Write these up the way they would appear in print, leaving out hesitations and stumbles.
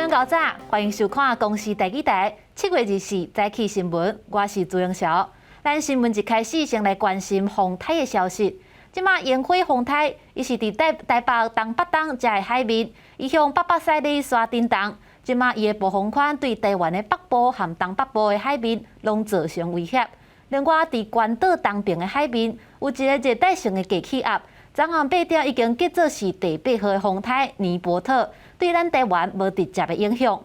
朋友早，歡迎收看公視第二台7月24早起新聞，我是朱永韶。咱新聞一開始先來關心風颱的消息。這馬煙花風颱，伊是佇台台北東北東遮的海面，伊向北北西咧徙振動。這馬伊的暴風圈對台灣的北部和東北部的海面攏造成威脅。另外，佇關島東邊的海面有一个熱帶性的低氣壓，昨昏八點已經結做是第八號的風颱尼伯特，對咱台灣無直接的影響。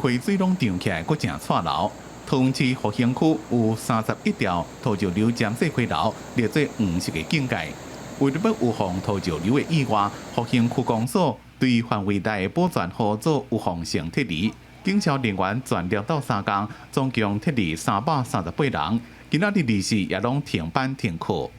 溪水攏漲起來，閣誠掣流。桃園市復興區有31條土石流監測溪流列做黃色的警戒。為著欲預防土石流的意外，復興區公所對範圍內的保全戶做預防性撤離，警消人員全力鬥相共，總共撤離338人。今仔日二四也攏停班停課。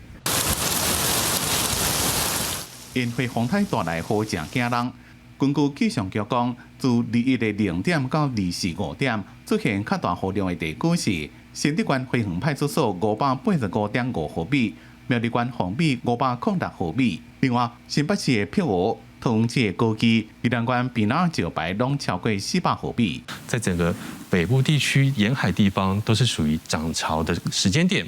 煙花風颱帶來雨誠驚人。根據氣象局講，自21的0點到24 5點出現較大雨量的地區是新竹縣花園派出所585.5毫米，苗栗縣鳳美506毫米。另外，新北市的碧湖、桃園市的高基、宜蘭縣坪林石牌攏超過400毫米。在整個北部地區沿海地方都是屬於漲潮的時間點。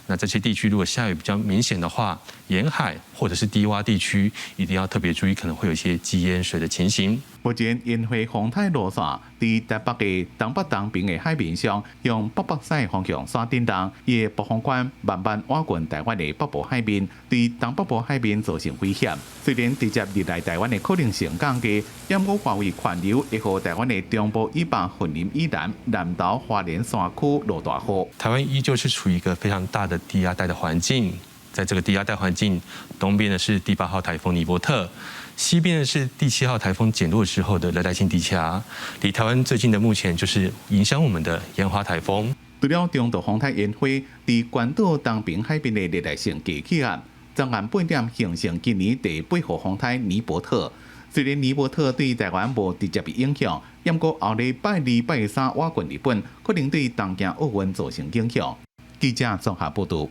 那這些地區如果下雨比較明顯的話，沿海或者是低窪地區一定要特別注意，可能會有一些積淹水的情形。目前煙花風颱路線佇台北的東北東邊的海面上，向北北西方向徙振動，伊的暴風圈慢慢倚近台灣的北部海面，對東北部海面造成威脅。雖然直接入來台灣的可能性降低，毋過外圍環流會予台灣的中部以北、雲林以南、南投、花蓮山區落大雨。台灣依舊是處於一個非常大的低壓帶的環境，在這個低壓帶環境，東邊的是第八號颱風尼伯特，西邊的是第七號颱風減弱之後的熱帶性低氣壓，離台灣最近的目前就是影響我們的煙花颱風。除了中度風颱煙花，佇關島東邊海邊的熱帶性低氣壓，昨暗8點形成今年第八號風颱尼伯特。雖然尼伯特對台灣無直接的影響，毋過後禮拜二、拜三倚近日本，可能對東京奧運造成影響。記者綜合報導。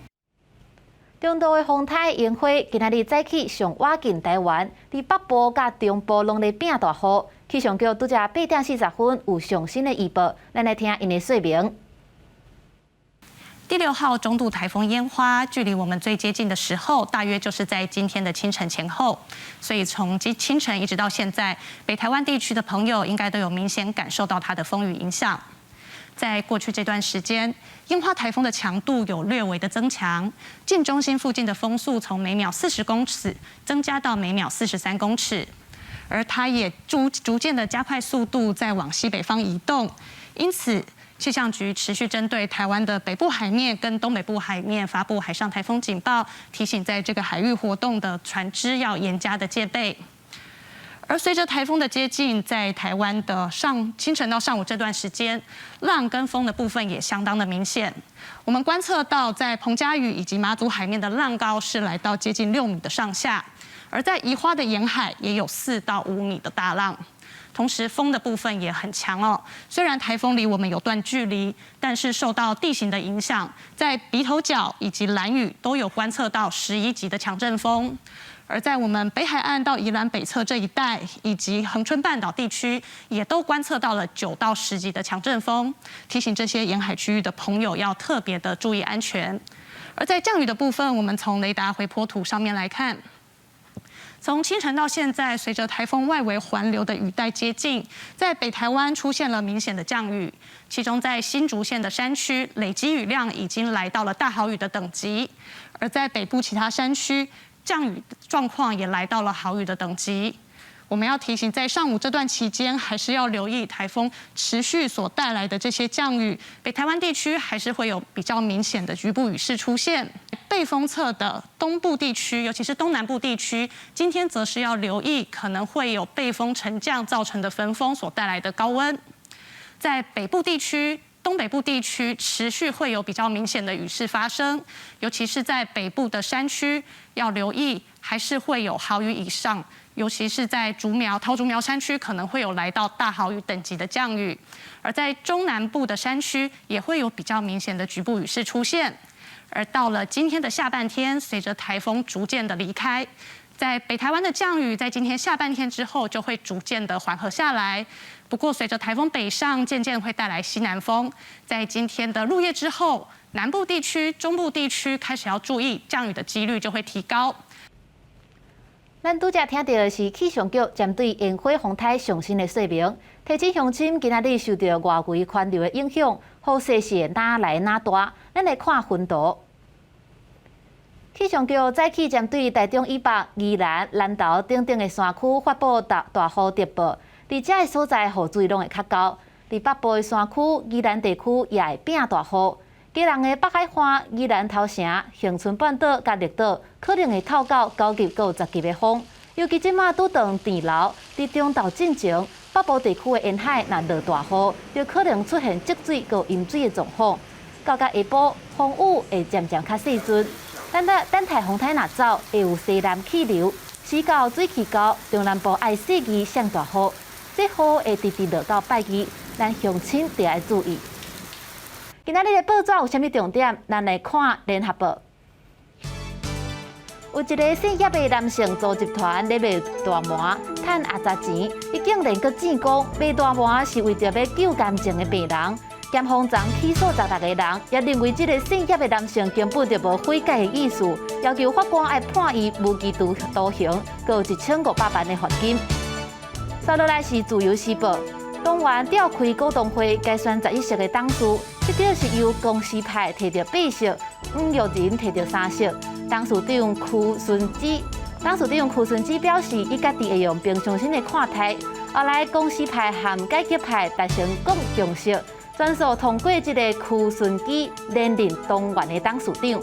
中度的風颱煙花今仔日早起上倚近台灣，佇北部佮中部攏咧變大雨。氣象局拄才8點40分有上新的預報，咱來聽𪜶的說明。第六號中度颱風煙花距離我們最接近的時候，大約就是在今天的清晨前後。所以從今清晨一直到現在，北台灣地區的朋友應該都有明顯感受到它的風雨影響。在過去這段時間，煙花颱風的強度有略微的增強，近中心附近的風速從每秒40公尺增加到每秒43公尺，而它也逐逐漸的加快速度在往西北方移動，因此，氣象局持續針對台灣的北部海面跟東北部海面發布海上颱風警報，提醒在這個海域活動的船隻要嚴加的戒備。而隨着颱風的接近，在台灣的上清晨到上午這段時間，浪跟風的部分也相當的明顯。我們觀測到，在彭佳嶼以及馬祖海面的浪高是來到接近6米的上下，而在宜花的沿海也有4到5米的大浪。同時，風的部分也很強哦。雖然颱風離我們有段距離，但是受到地形的影響，在鼻頭角以及蘭嶼都有觀測到11級的強陣風。而在我們北海岸到宜蘭北側這一帶，以及恆春半島地區，也都觀測到了9到10級的強陣風。提醒這些沿海區域的朋友要特別的注意安全。而在降雨的部分，我們從雷達回波圖上面來看。從清晨到現在，隨着颱風外圍環流的雨帶接近，在北台灣出現了明顯的降雨。其中在新竹縣的山區，累積雨量已經來到了大豪雨的等級；而在北部其他山區，降雨狀況也來到了豪雨的等級。我們要提醒，在上午這段期間，還是要留意颱風持續所帶來的這些降雨，北台灣地區還是會有比較明顯的局部雨勢出現。背風側的東部地區，尤其是東南部地區，今天則是要留意可能會有背風沉降造成的焚風所帶來的高溫。在北部地區、東北部地區持續會有比較明顯的雨勢發生，尤其是在北部的山區要留意，還是會有豪雨以上。尤其是在竹苗、桃竹苗山區，可能會有來到大豪雨等級的降雨；而在中南部的山區，也會有比較明顯的局部雨勢出現。而到了今天的下半天，隨着颱風逐漸的離開，在北台灣的降雨，在今天下半天之後就會逐漸的緩和下來。不過，隨着颱風北上，漸漸會帶來西南風。在今天的入夜之後，南部地區、中部地區開始要注意降雨的幾率就會提高。咱拄才聽著的是氣象局針對煙火風颱上新的說明，提醒鄉親今仔日受著外圍環流的影響，雨勢是會愈來愈大。咱來看分圖。氣象局早起針對台中以北、宜蘭、南投等等的山區發布大大雨特報，佇這个所在雨水攏會較厚。佇北部的山區、宜蘭地區也會變大雨。基隆的北海岸、宜蘭頭城、恆春半島佮綠島可能會透到9級到10級的風。尤其這馬拄斷甜流，佇中晝進前，北部地區的沿海若落大雨，就可能出現積水佮淹水的狀況。到下晡，風雨會漸漸較細陣。等等，等颱風颱若走，會有西南氣流，死到水氣溝，中南部愛細膩上大雨，這雨會直直落到拜二，咱鄉親著愛注意。今仔日的報紙有啥物重點？咱來看聯合報。有一个姓葉的男性組集團咧賣大麻，趁阿雜錢，伊竟然閣指講賣大麻是為著欲救癌症的病人。檢方昨起訴16個人，也認為這个姓葉的男性根本就無悔改的意思，要求法官愛判伊無期徒刑，閣有1500萬的罰金。接落來是自由時報，東元召開股東會，改選11席的董事，這著是由公司派提著八席，黃玉仁提著三席。董事長柯順之表示，伊家己會用平常心的看待。後來公司派和改革派達成共識，全數通過這个柯順基連任東元的董事長。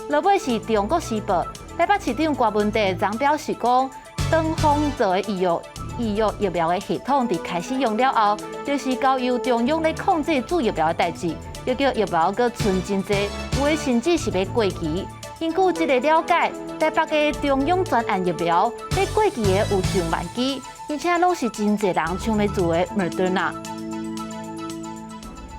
落尾是中國時報，台北市長柯文哲昨表示講，長方做的預約疫苗的系統佇開始用了後，就是交由中央來控制注疫苗的代誌，又叫疫苗閣存真濟，有的甚至是欲過期。根據這个了解，台北的中央專案疫苗欲過期的有上萬劑，而且攏是真濟人搶欲注的莫德納。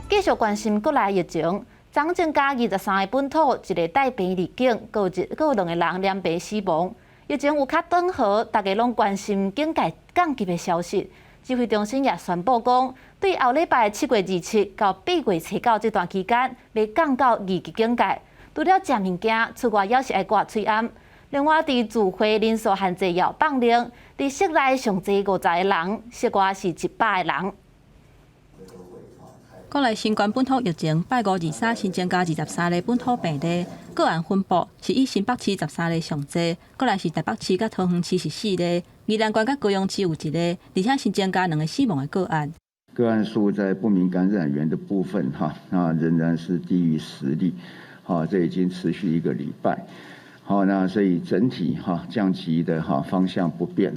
繼續關心國內疫情，昨增加23個本土，一个帶病入境，閣有兩个人染病死亡。疫情有較轉好，大家攏關心警戒降級的消息。指揮中心也宣布講，對後禮拜7月27到8月初9這段期間，欲降到二級警戒。除了食物件，出外猶是愛掛喙罨。另外，佇聚會人數限制也放寬，佇室內上濟50個人，室外是100個人。國內新冠本土疫情，拜五23新增加23例本土病例，個案分布是以新北市13例上濟，過來是台北市佮桃園市是四例，宜蘭縣佮高雄市有一例，而且新增加兩个死亡的個案。個案數在不明感染源的部分，哈，那仍然是低於10例，好，這已經持續一個禮拜，好，那所以整體哈降級的哈方向不變。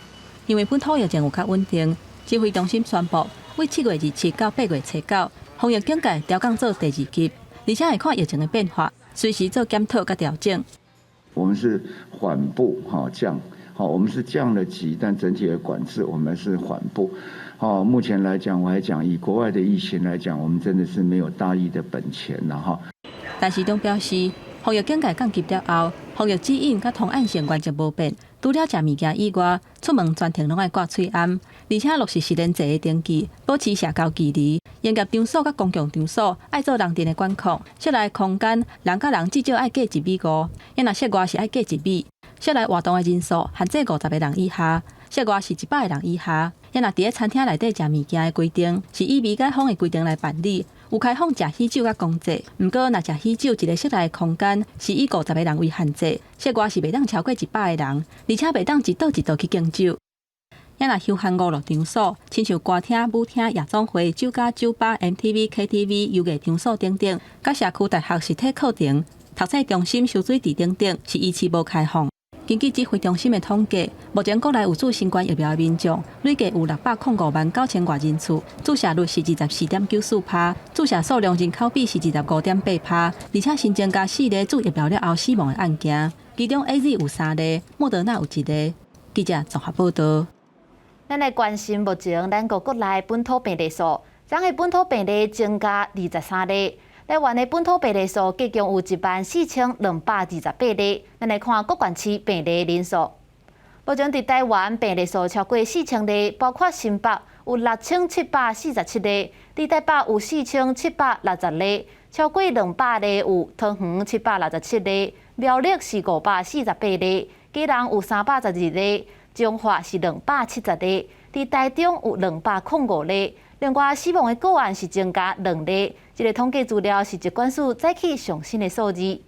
因為本土疫情有較穩定，指揮中心宣布，為7月27到8月初9，防疫警戒調降做第二級，而且會看疫情的變化，隨時做檢討佮調整。我們是緩步哈降，好，我們是降了級，但整體的管制我們是緩步。好，目前來講，我還講以國外的疫情來講，我們真的是沒有大意的本錢了哈。陳時中表示，防疫警戒降級了後，防疫指引佮通按性原則無變，除了食物件以外，出門全程攏愛掛喙罨，而且落實實聯制的登記，保持社交距離。營業場所佮公共場所愛做人陣的管控，室內空間人佮人至少愛隔1.5米，啊若室外是愛隔1米。室內活動的人數限制50個人以下，室外是100個人以下。啊若佇咧餐廳內底食物件的規定，是以未解封的規定來辦理。有開放食喜酒佮公祭，毋過若食喜酒，一个室內空間是以50個人為限制，室外是袂當超過100個人，而且袂當一桌一桌去敬酒。啊若休閒娛樂場所，親像歌廳、舞廳、夜總會、酒家、酒吧、MTV、KTV、遊藝場所等等，佮社區大學實體課程、讀冊中心、游水池等等，是依次無開放。根據指揮中心的統計，目前國內有注新冠疫苗的民眾累計有605萬9千外人次，注射率是24.94%，注射數量人口比是25.8%，而且新增加四例注疫苗了後死亡的案件，其中 AZ 有三例，莫德納有一例。記者綜合報道。咱來關心目前咱國國內本土病例數，昨昏本土病例增加23例，台灣的本土病例數計共有14,228例。咱來看各縣市病例人數。目前佇台灣病例數超過4000例，包括新北有6747例，佇台北有4760例，超過200例有桃園767例，苗栗是548例，基隆有312例，彰化是270例，佇台中有205例。另外，死亡的個案是增加兩例，這个統計資料是疾管署早起上新的數字。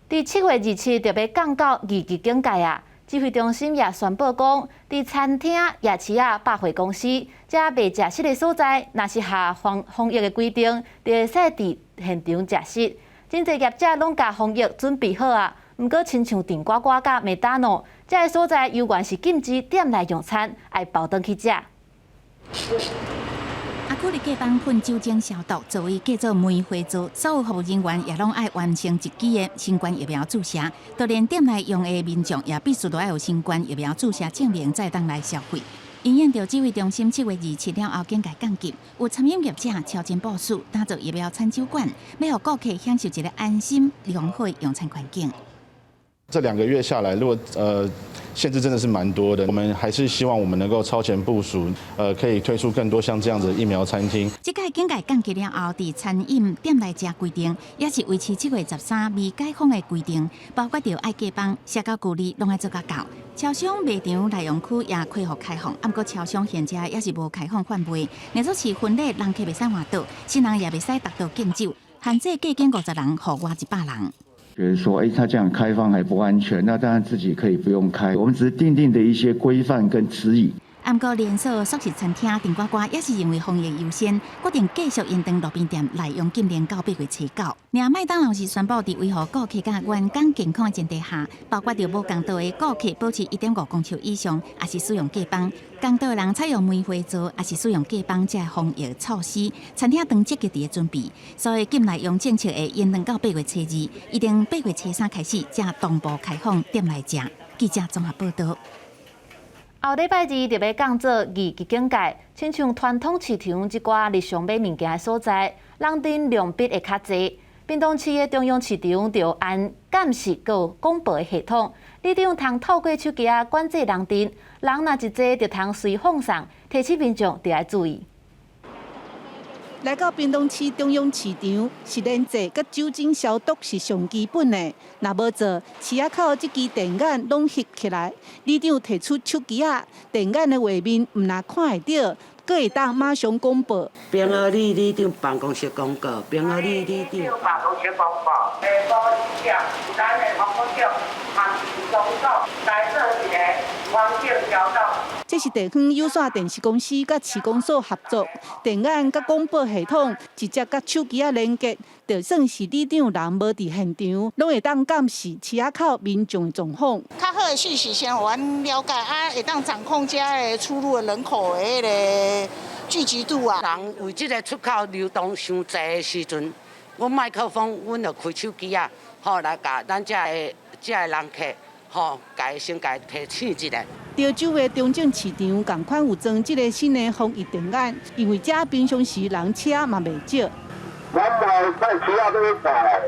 佇7月27就欲降到二級警戒啊！指揮中心也宣布講，佇餐廳、夜市仔、百貨公司遮袂食食的所在，若是合防疫的規定，就會使佇現場食食。真濟業者攏共防疫準備好啊，毋過親像頂呱呱佮麥當勞遮个所在，猶原是禁止店內用餐，愛包轉去食。阿古麗隔板噴酒精消毒，座位改做梅花座，所有服務人員也攏愛完成一劑的新冠疫苗注射，就連店內用的民眾也必須都愛有新冠疫苗注射證明，才會當來消費。因應著指揮中心7月27了後警戒降級，有餐飲業者超前部署，打造疫苗餐酒館，欲予顧客享受一个安心良好的用餐環境。這2個月下來，如果限制真的是蠻多的，我們還是希望我們能夠超前部署，可以推出更多像這樣子的疫苗餐廳。這屆警戒降級了後，佇餐飲店內食規定，也是維持7月13未解封的規定，包括著愛隔板、社交距離攏愛做甲夠。超商賣場內用區也恢復開放，毋過超商現在也是無開放販賣。若說是婚禮人客袂使換桌，新人也袂使逐桌敬酒，限制隔間50人，戶外100人。覺得說，哎，他這樣開放還不安全，那當然自己可以不用開。我們只是訂定的一些規範跟指引。毋過連鎖速食餐廳頂呱呱也是認為防疫優先，決定繼續延長路邊店內用禁令到8月初9。爾麥當勞是宣布，佇維護顧客佮員工健康的前提下，包括著無仝桌的顧客保持1.5公尺以上，抑是使用隔板；仝桌的人採用梅花座，抑是使用隔板，這防疫措施，餐廳當積極佇咧準備。所以禁內用政策會延長到8月初2，一定8月初3開始，才同步開放店內食。記者綜合報道。後禮拜二就欲降做二級警戒，親像傳統市場這寡日常買物件的所在，人陣量必會較濟。屏東市的中央市場就安監視閣廣播的系統，里長通透過手機仔管制人陣，人若一濟就通隨放送，提醒民眾著愛注意。來到屏東市中央市場，實聯制佮酒精消毒是上基本的。若無做，市仔口這支電眼攏翕起來。里長提出手機仔，電眼的畫面毋但看會著，閣會當馬上廣播。平和里里長辦公室公告，平和里里長辦公室公告，下晡2點，咱的黃國長和市公所來做一个環境消毒。這是地方有線電視公司佮市公所合作，電眼佮廣播系統直接佮手機仔連結，就算是里長人無佇現場，攏會當監視市仔口民眾的狀況。較好的訊息先予阮了解，啊，會當掌控遮个出入的人口的彼个聚集度啊。人為這个出口流動傷濟的時陣，阮麥克風，阮就開手機仔，吼來共咱遮个遮个人客，吼，共先共提醒一下。潮州的中正市場仝款有裝這个新的防疫電眼，因為遮平常時人車嘛袂少。咱來菜市仔買菜，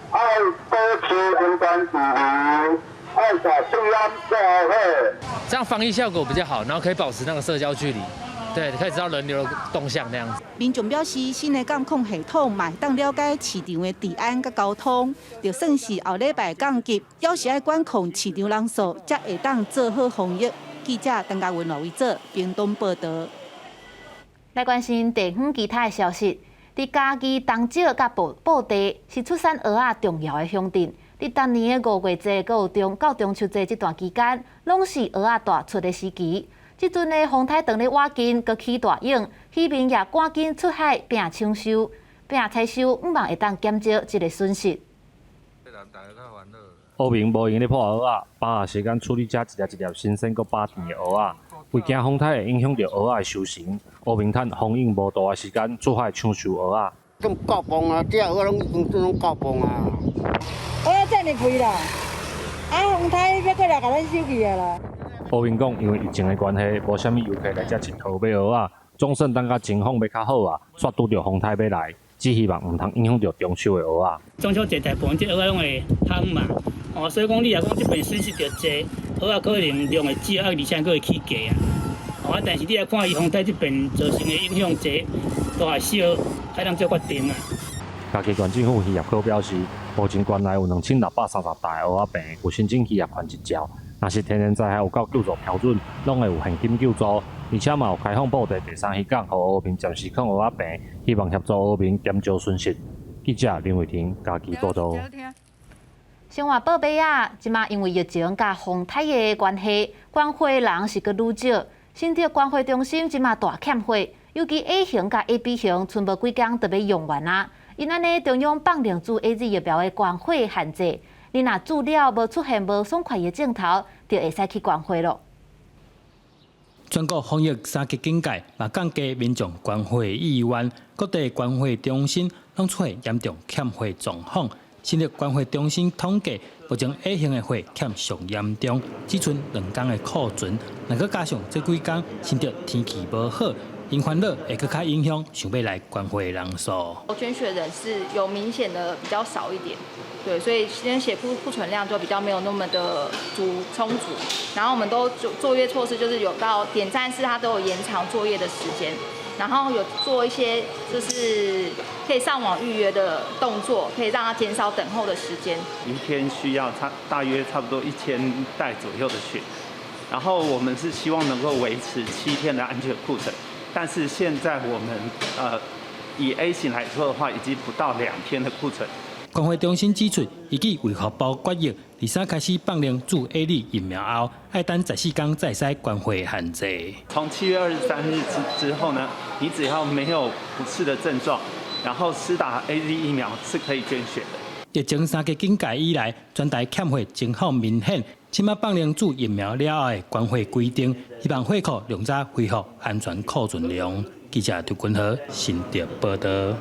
愛保持安全距離，愛把喙罨做好。這樣防疫效果比較好，然後可以保持那個社交距離，對，可以知道人流的動向那樣子。民眾表示，新的監控系統嘛會當了解市場的治安佮交通，就算是後禮拜降級，猶是愛管控市場人數，才會當做好防疫。記者鄧家文、羅維哲，屏東報道。來關心地方其他的消息。佇嘉義東石佮布袋是出產蚵仔重要的鄉鎮。佇逐年的五月節閣有到中秋節這段期間，攏是蚵仔大出的時期。這陣的風颱當咧倚近，閣起大湧，漁民也趕緊出海拼搶收、拼採收，向望會當減少這个損失。烏明無閒咧破蚵仔，把握時間處理這一粒一粒新鮮閣飽甜的蚵仔。為驚風颱會影響著蚵仔的收成，烏明趁風湧無大的時間出海搶收蚵仔。咁夠磅啊！這蚵仔攏夠磅啊！蚵仔遮爾肥啦，啊風颱欲過來共咱收去啊啦！烏明講，因為疫情的關係，無啥物遊客來遮𨑨迌買蚵仔，總算等甲情況欲較好啊，煞拄著風颱欲來，只希望毋通影響著中秋的蚵仔。中秋節大部分這蚵仔攏會烘嘛，哦，所以講你若講這邊損失著濟，蚵仔可能量會少，啊，而且閣會起價啊。啊，但是你來看伊風颱這邊造成的影響濟，大小，愛當做決定啊。嘉義縣政府漁業科表示，目前縣內有2630台蚵仔棚有申請漁業權執照，若是天然災害有夠救助標準，攏會有現金救助，而且嘛有開放布袋第三漁港，予漁民暫時囥蚵仔棚，希望協助漁民減少損失。記者林慧婷嘉義報導。生活報尾啊，這馬因為疫情佮風颱的關係，捐血人是閣愈少。新竹捐血中心這馬大欠血，尤其 A 型佮 AB 型，賰無幾工就欲用完啊。𪜶按呢中央放令注 AZ 疫苗的捐血限制，你若注了無出現無爽快的症頭，就會使去捐血囉。全國防疫三級警戒，嘛降低民眾捐血意願，各地捐血中心攏出現嚴重欠血狀況。新竹捐血中心統計，目前 A 型的血欠上嚴重，只賰兩工的庫存。若閣加上這幾工新竹天氣無好，𪜶煩惱會閣較影響想欲來捐血的人數。捐血人是有明顯的比較少一點，對，所以今天血庫庫存量就比較沒有那麼的足充足。然後我們都做作業措施，就是有到點站室，它都有延長作業的時間，然後有做一些就是可以上網預約的動作，可以讓它減少等候的時間。一天需要大約差不多1000袋左右的血，然後我們是希望能夠維持7天的安全庫存，但是現在我們以 A 型來說的話，已經不到2天的庫存。捐血中心指出，依據衛福部決議，二三開始放令注 AZ 疫苗後，愛等14天才會使捐血限制。從7月23日之後呢，你只要沒有不適的症狀，然後施打 AZ 疫苗是可以捐血的。疫情三級警戒以來，全台欠血情況明顯。這馬放令注疫苗了後的捐血規定，希望血庫量早恢復安全庫存量。記者劉君和新竹報導。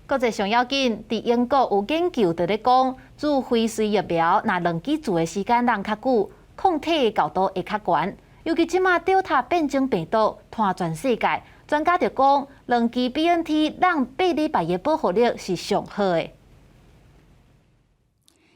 國際上要緊，佇英國有研究佇咧講，注輝瑞疫苗，若兩劑注的時間攏較久，抗體的高度會較懸。尤其這馬 Delta 變種病毒湠全世界，專家就講，兩劑 BNT 攏8禮拜的保護力是上好的。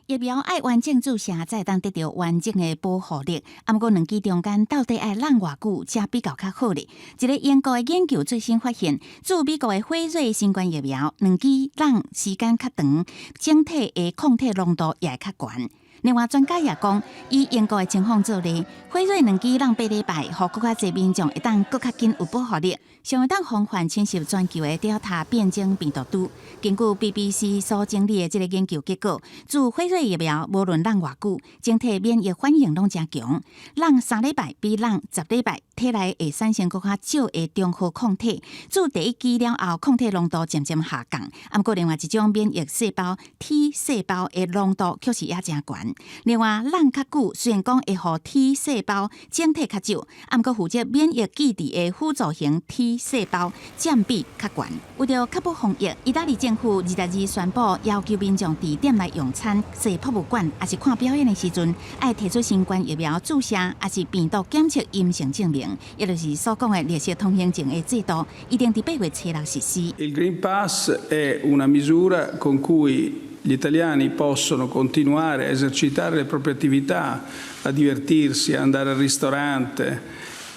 疫苗愛完整注射，才會當得著完整的保護力。啊，毋過兩劑中間到底愛攏偌久才比較較好咧？一个英國的研究最新發現，注美國的輝瑞新冠疫苗兩劑攏時間較長，整體的抗體濃度也會較懸。另外，專家也講，以英國的情況做例，輝瑞兩劑攏八禮拜，予閣較濟民眾會當閣較緊有保護力，上會當防範侵襲全球的 Delta 變種病毒株。根據 BBC 所整理的這个研究結果，注輝瑞疫苗無論攏偌久，整體免疫反應攏誠強。攏3禮拜比攏10禮拜體內會產生閣較少的中和抗體。注第一劑了後，抗體濃度漸漸下降。啊，毋過另外一種免疫細胞 T 細胞的濃度卻是也誠懸。另外，攏較久雖然講會予 T 細胞整體較少，啊，毋過負責免疫記憶的輔助型 T 細胞佔比較懸。為著確保防疫，意大利政府22宣布要求民眾佇店內用餐、踅博物館，抑是看表演的時陣，愛提出新冠疫苗注射，抑是病毒檢測陰性證明，也就是所講的綠色通行證的制度，一定佇8月初六實施。 Il Green Pass è una misura con cui gli italiani possono continuare a esercitare le proprie attività, a divertirsi, a andare al ristorante,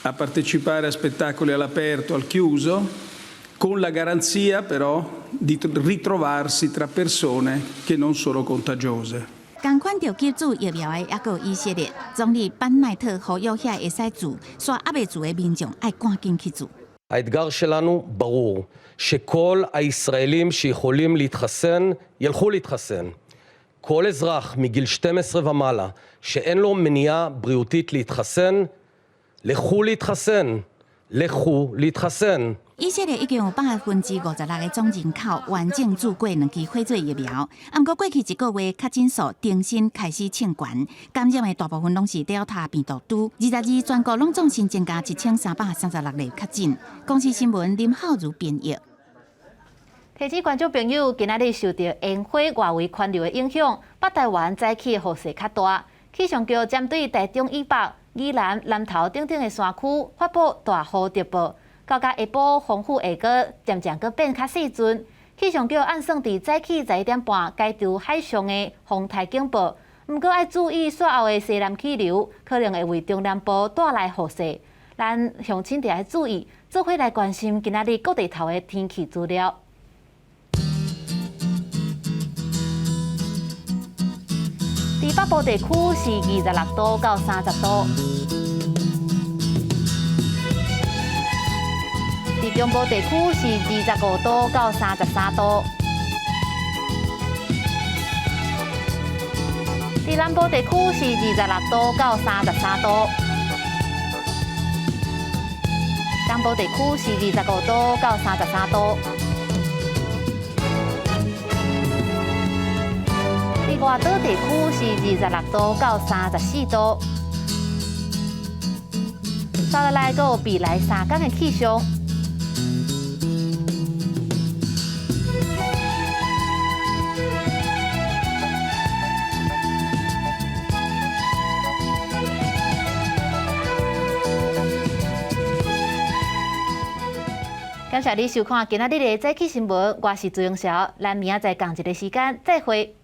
a partecipare a spettacoli all'aperto, al chiuso, con la garanzia però di ritrovarsi tra persone che non sono contagiose. 仝款著急注疫苗的，猶閣有以色列總理班奈特呼籲遐會使注，煞猶未注的民眾愛趕緊去注。 האתגר שלנו ברור, שכל הישראלים שיכולים להתחסן, ילכו להתחסן. כל אזרח מגיל 12 ומעלה שאין לו מניעה בריאותית להתחסן, לכו להתחסן. לכו להתחסן. 以色列已經有56%的總人口完整注過兩劑輝瑞疫苗，啊，毋過過去一個月確診數重新開始衝懸，感染的大部分攏是 Delta 病毒株。22全國攏總新增加1336例確診。公視新聞林浩如編譯。提醒觀眾朋友，今仔日受著煙火外圍環流的影響，北台灣早起的雨勢較大。氣象局針對台中以北、宜蘭、南投等等的山區發布大雨特報。到下晡風雨會閣漸漸閣變較細陣。氣象局按算佇早起11點半解除海上的風颱警報，毋過愛注意，煞後的西南氣流可能會為中南部帶來雨勢。咱鄉親著愛注意，做伙來關心今仔日各地頭的天氣資料。佇北部地區是26度到30度，佇中部地區是25度到33度，佇南部地區是26度到33度，東部地區是25度到33度。佇外島地區是26度到34度，煞落來閣有未來3工的氣象。感謝你收看今仔日的早起新聞，我是朱永韶，咱明仔載仝一个時間再會。